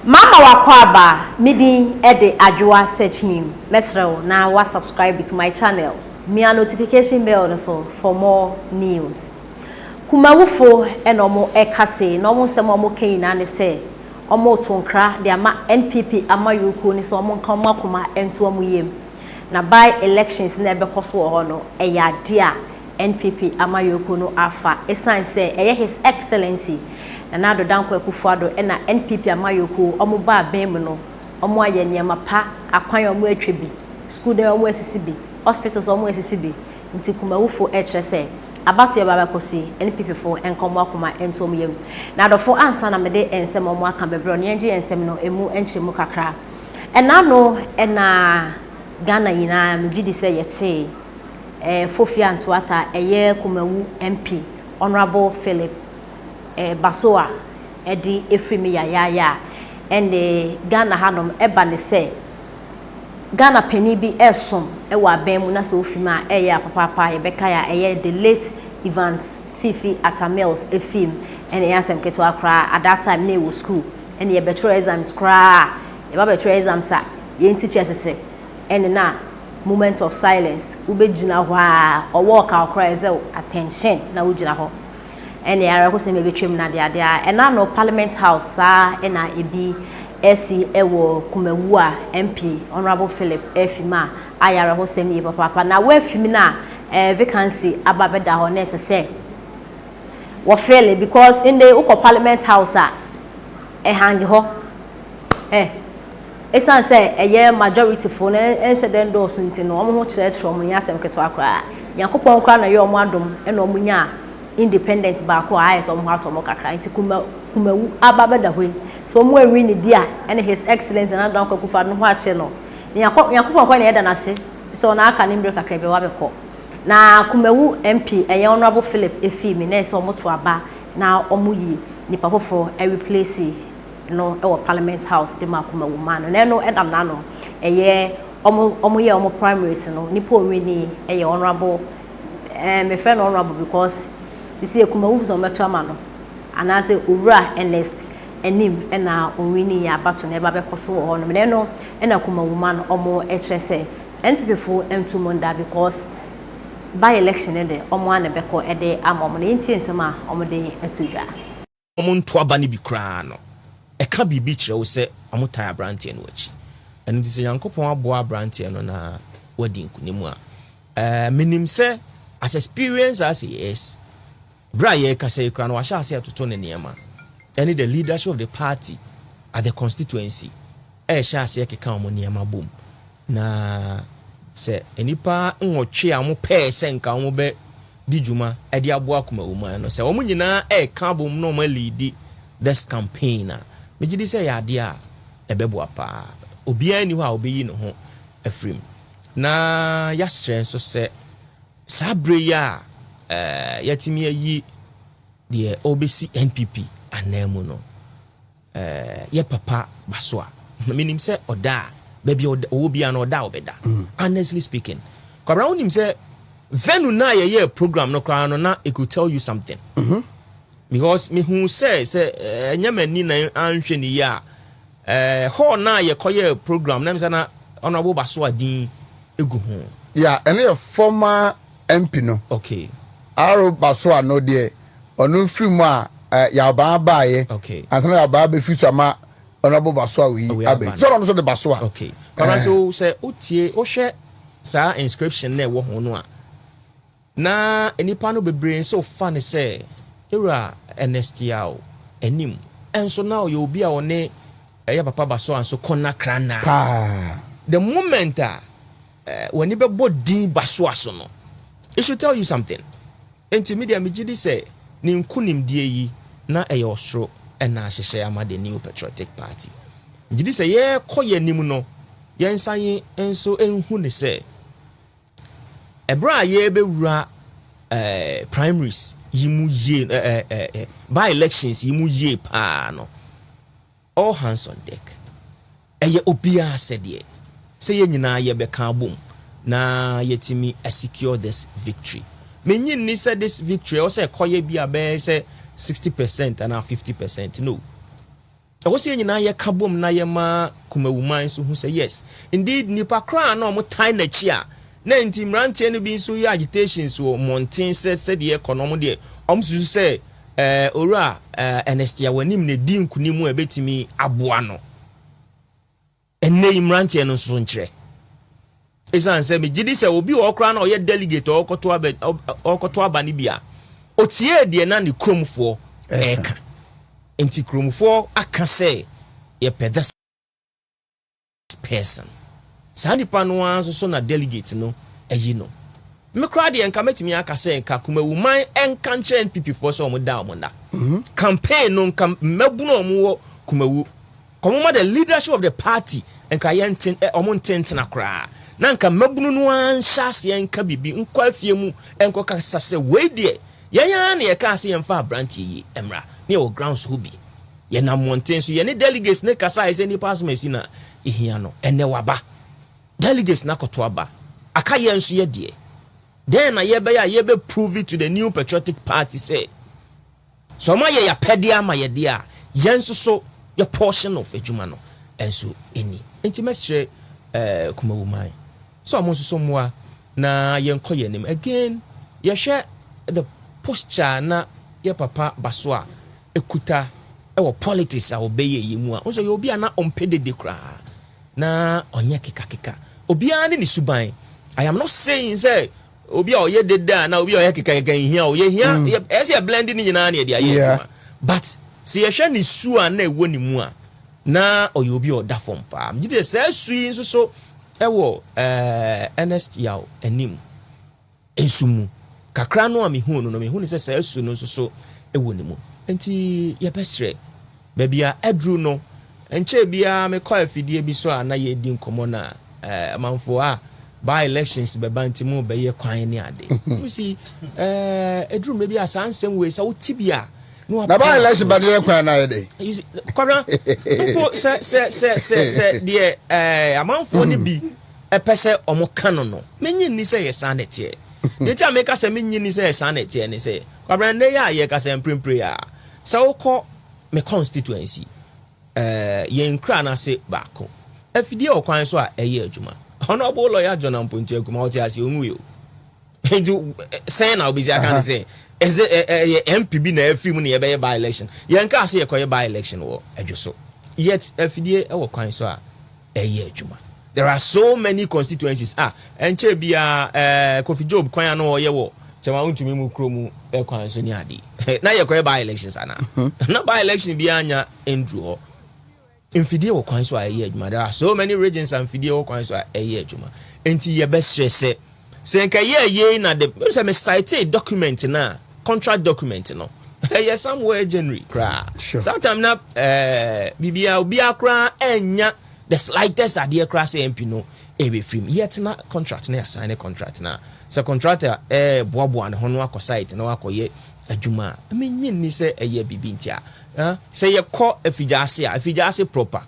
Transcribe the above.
Mama wakɔ me din de Adwoa Searching. Mesrɛ wo na wa subscribe to my channel. Mia notification bell no so for more news. Kumawufo ɛna ɔmo ɛka se na ɔmo nsɛm a ɔmo ka nyinaa ne sɛ ɔmo to nkra de ama NPP amanyɔkuo ne sɛ ɔmo nka ɔmo akoma nto ɔmo yam. Na by elections na ɛbɛkɔ so wɔ hɔ no, ɛyɛ adeɛ a NPP amanyɔkuo no afa, ɛsiane sɛ ɛyɛ His Excellency Nana Addo Dankwa Akufo-Addo ɛna NPP amanyɔkuo ɔmo ba abɛn mu no, ɔmo ayɛ nneɛma pa, akwan a ɔmo atwa bi, school dan a ɔmo asisi bi, hospitals a ɔmo asisi bi. Nti Kumawufo ɛkyerɛ sɛ abatoɔ ba bɛkɔ so yi, NPP fo nka ɔmo akoma nto ɔmo yam. Na adɔfo, ansa na mede nsɛm a ɔmo aka bebree no, yɛngye nsɛm no emu nkyerɛmu kakra. Ɛna no ɛna Ghana nyinaa megye di sɛ yɛtee Fofia Ntoata, ɛyɛ Kumawu MP Honourable Philip Basoa ɛde efiri mi yayaaya a ɛne Ghana hanom. Ɛba ne sɛ Ghana panyin bi ɛresom ɛwɔ abɛn mu na sɛ ofi mu a, ɛyɛ apapaapa. Yɛbɛka yɛ a ɛyɛ the late Evans Fifi Atta Mills efim, ɛna ɛyɛ asɛm ketewa koraa. At that time na ɛwɔ school, ɛna yɛbɛtwerɛ exams koraa, yɛba bɛtwerɛ exams a, yɛn teacher sɛ ɛne na moment of silence, wobɛgyina hɔ a ɔwɔ ɔka koraa sɛ attention na wogyina hɔ. Ɛne awerɛhosɛm ɛbɛtwam na adeade a ɛna no Parliament House saa ɛna ebi ɛsi ɛwɔ Kumawu a MP Honourable Philip ɛfim a ayɛ awerɛhosɛm yie papaapa. Na wɔafim no a, vacancy aba bɛda hɔ na ɛsɛ sɛ wɔfill, because ndɛ wokɔ Parliament House a, ɛhange hɔ ɛsiane sɛ ɛyɛ majority fo no ɛnhyɛ dɛn dɔɔso, nti no wɔn ho kyerɛkyerɛ wɔn. Nyɛ asɛm ketewa koraa. Nyankopɔn koraa na ɛyɛ wɔn adom ɛna wɔn nya independent baako a ayɛ sɛ wɔn ho atɔ wɔn kakra. Nti Kumawu aba bɛda hɔ yi so, wɔn awi ne di a ɛne His Excellence Nana Dankwa Akufo-Addo no ho akyerɛ no. Nyankopɔn kwan na yɛda n'ase sɛ ɔno aka ne mmerɛ kakra bi wabɛkɔ. Na Kumawu MP ɛyɛ Honourable Philip Efimi na ɛsɛ wɔn to aba na wɔn yi nipa foforɔ ɛreplace no ɛwɔ Parliament House de ma Kumawu man no. Na ɛno ɛda n'ano ɛyɛ ɔmo yɛ ɔmo primaries no, nipa onwini ɛyɛ Honourable mefrɛ no Honourable because sisi Kumawu sɛ ɔmɛto ama no anaasɛ Owura Ernest anim ɛna onwini yɛ abato na ɛba bɛkɔ so wɔ hɔ nom. Na ɛno ɛna Kumawu man no ɔmo ɛkyerɛ sɛ NPP fo ntum nda, because by election no de, ɔmo ana bɛkɔ ɛde ama ɔmo. Na yɛntie nsɛm a ɔmo de ɛto dwa. Ɔmo nto aba no bi koraa no, ɛka biribi kyerɛ wo sɛ ɔmo tae aberanteɛ no akyi. Ɛno nti sɛ Nyankopɔn aboa aberanteɛ no na wadi nkonim a, menim sɛ as experience as he is, berɛ a yɛrekasa yi koraa no, wahyɛ ase ɛtoto ne nneɛma ɛne the leadership of the party at the constituency ɛɛhyɛ aseɛ keka ɔmo nneɛma bom. Na sɛ nnipa 8 a wɔn pɛɛ sɛ nka wɔn bɛ di dwuma ɛde aboa Kumawu man no, sɛ wɔn nyinaa ɛɛka bom na wɔn alead this campaign a, megye di sɛ ɛyɛ adeɛ a ɛbɛboa paa. Obiara ni hɔ a ɔbɛyi ne ho afiri mu. Na yɛasrɛ nso sɛ saa berɛ yi a yɛtumi ayi deɛ ɔrebɛsi NPP anan mu no, yɛ papa ba so a, menim sɛ ɔda a baabi a ɔwɔ biara no, ɔda a ɔbɛda. Honestly speaking, Kwabra, wonim sɛ venue na yɛyɛ program no koraa no, na it could tell you something, because mehu sɛ ɛnyɛ m'ani na anhwɛ ne yie a, hall na yɛkɔyɛ program na mesɛ na Honourable Basoa din egu ho. Ya, ɛno yɛ former MP no. Aro Basoa no deɛ, ɔno firi mu a Yabaa baayɛ ansa na Yabaa bɛfiri so ama Honourable Basoa wei Wei abɛyi aba sɛ ɔno nso de Basoa. Okay, kɔnɔ so sɛ wotie, wohwɛ saa inscription na ɛwɔ ho no a, na nipa no bebree nso fa ne sɛ ewura Ernest Yao anim ɛnso na ɔyɛ obi a ɔne ɛyɛ papa Basoa nso kɔna krana paa. The moment a w'ani bɛbɔ din Basoa so no, it should tell you something. Nti mi deɛ, megye di sɛ ne nkonimdie yi na ɛyɛ ɔsoro ɛna ahyehyɛ ama the New Patriotic Party. Megye di sɛ yɛrekɔ yɛn anim no, yɛnsa yi nso nhu ne sɛ ɛberɛ a yɛrebɛwura primaries yi mu yie, by elections yi mu yie paa no, all hands on deck. Ɛyɛ obiara sɛdeɛ sɛ yɛn nyinaa yɛbɛka abom na yɛtumi secure this victory. Menyi nni sɛ this victory ɛwɔ sɛ ɛkɔyɛ bi a bɛyɛ sɛ 60% anaa 50%. No. Ɛwɔ sɛ yɛn nyinaa yɛka bom na yɛma Kumawuman nso hu sɛ yes, indeed nipa koraa na wɔn tan n'akyi a na nti mmeranteɛ no bi nso yɛ agitations wɔ mmɔnten sɛ sɛdeɛ ɛkɔ no, wɔn deɛ wɔn susu sɛ Owura Ernest Yaw Anim na edi nkunim a ɛbɛtumi aboa no. Ɛnnɛ yi mmeranteɛ no nso nkyerɛ. Ɛsiane sɛ megye di sɛ obi wɔ hɔ koraa na ɔyɛ delegate a ɔrekɔto aba ɔrekɔto aba no bi a, ɔtiee deɛ na ne kuromfoɔ ɛreka. Nti kuromfoɔ aka sɛ yɛpɛ this person. Saa nipa no ara nso so na delegate no ayi no. Me koraa deɛ, nka mɛtumi aka sɛ nka Kumawuman nka nkyerɛ NPP foɔ sɛ wɔn da wɔn nna. Campaign no, nka mmabunu a wɔn wɔ Kumawu kɔmoma, the leadership of the party, nka yɛn nten wɔn ntentena koraa na nka mmabunu no ara nhyɛ aseɛ nka biribi nkɔ afie mu nkɔ kasa sɛ wei deɛ, yɛn ara na yɛka ase yɛmfa aberanteɛ yi mmra ne yɛwɔ grounds hɔ bi. Yɛnam mmɔnten so yɛne delegates ne kasa a ɛsɛ nipa asɛm asi na ehia no. Ɛnɛ waba, delegates na akɔto aba, aka yɛn nso yɛ deɛ then na yɛbɛyɛ a yɛbɛ prove it to the New Patriotic Party sɛ ɔmo ayɛ yɛapɛdeɛ ama yɛ deɛ a, yɛn nso so yɛ portion of adwuma no nso ɛni. Nti mɛsrɛ Kumawuman sɛ ɔmo nso so mmoa na yɛnkɔ yɛn anim. Again, yɛhwɛ the posture na yɛ papa baso a ekuta ɛwɔ politics a ɔbɛyɛ yi mu a, nso yɛ obi a na ɔmpɛ dede koraa na ɔnyɛ kekakeka. Obiara ne ne suban. I am not saying sɛ obi a ɔyɛ dede a na obi a ɔyɛ kekakeka nhia o. Yɛhia, ɛyɛ sɛ yɛ blend ne nyinaa na yɛde ayɛ adwuma, but sɛ yɛhwɛ ne su a na ɛwɔ ne mu a, na ɔyɛ obi a ɔda fam paa. Gye de saa su yi nso so ɛwɔ Ernest Yaw Anim nsu mu kakra no a mehu no, mehu no sɛ saa su no nso so ɛwɔ ne mu. Nti yɛbɛsrɛ, baabi a aduru no, nkyɛn biara mekɔ afidie bi so a na yɛdi nkɔmmɔ na amanfoɔ a by elections bɛba nti mu bɛyɛ kwan ne ade. You see, ɛduru mmerɛ bi a saa nsɛm wei sɛ wote bi a na by election ba de yɛ kwan na yɛ de. You see, Kwabena, mpo sɛ deɛ amanfoɔ no bi ɛpɛ sɛ ɔmo ka no, menyi nni sɛ yɛ saa na ɛteɛ. Deɛ nti a meka sɛ menyi nni sɛ yɛ saa na ɛteɛ ne sɛ, Kwabena, nnɛ yɛ a yɛka sɛ mprempren a sɛ wokɔ me constituency, yɛn nkura no ase baako, afidie wɔ kwan so a ɛyɛ adwuma. Honourable Lawyer John Ampontu Akuma, ɔte ase, ɔnwui o. Nti sɛn na obesi aka ne sɛ ɛsɛ ɛyɛ MP bi na ɛfiri mu na yɛbɛyɛ by election? Yɛn kaa sɛ yɛkɔyɛ by election wɔ Adwo so, yet afidie ɛwɔ kwan so a ɛyɛ adwuma. There are so many constituencies a ɛnkyɛn biara Kofi Job kwan ano ɔyɛ wɔ kyɛnwa ntumi mu kurom ɛkwan so ne ade na yɛkɔyɛ by elections ana na by election biara nya nduru hɔ. Mfidie wɔ kwan so a ɛyɛ adwuma. There are so many regions a mfidie wɔ kwan so a ɛyɛ adwuma. Nti yɛbɛsrɛ sɛ nka yɛ yei na de sɛ me cite document na contract document no, ɛyɛ somewhere January koraa. Saa time na biribiara obiara koraa ɛnya the slightest adeɛ koraa sɛ MP no ɛbɛfiri mu. Yɛtena contract na yɛasign ne contract na sɛ contractor ɛɛboaboa ne ho no akɔ site na wakɔyɛ adwuma a, menye nni sɛ ɛyɛ biribi. Nti a sɛ yɛkɔ Afigya ase a, Afigya ase proper.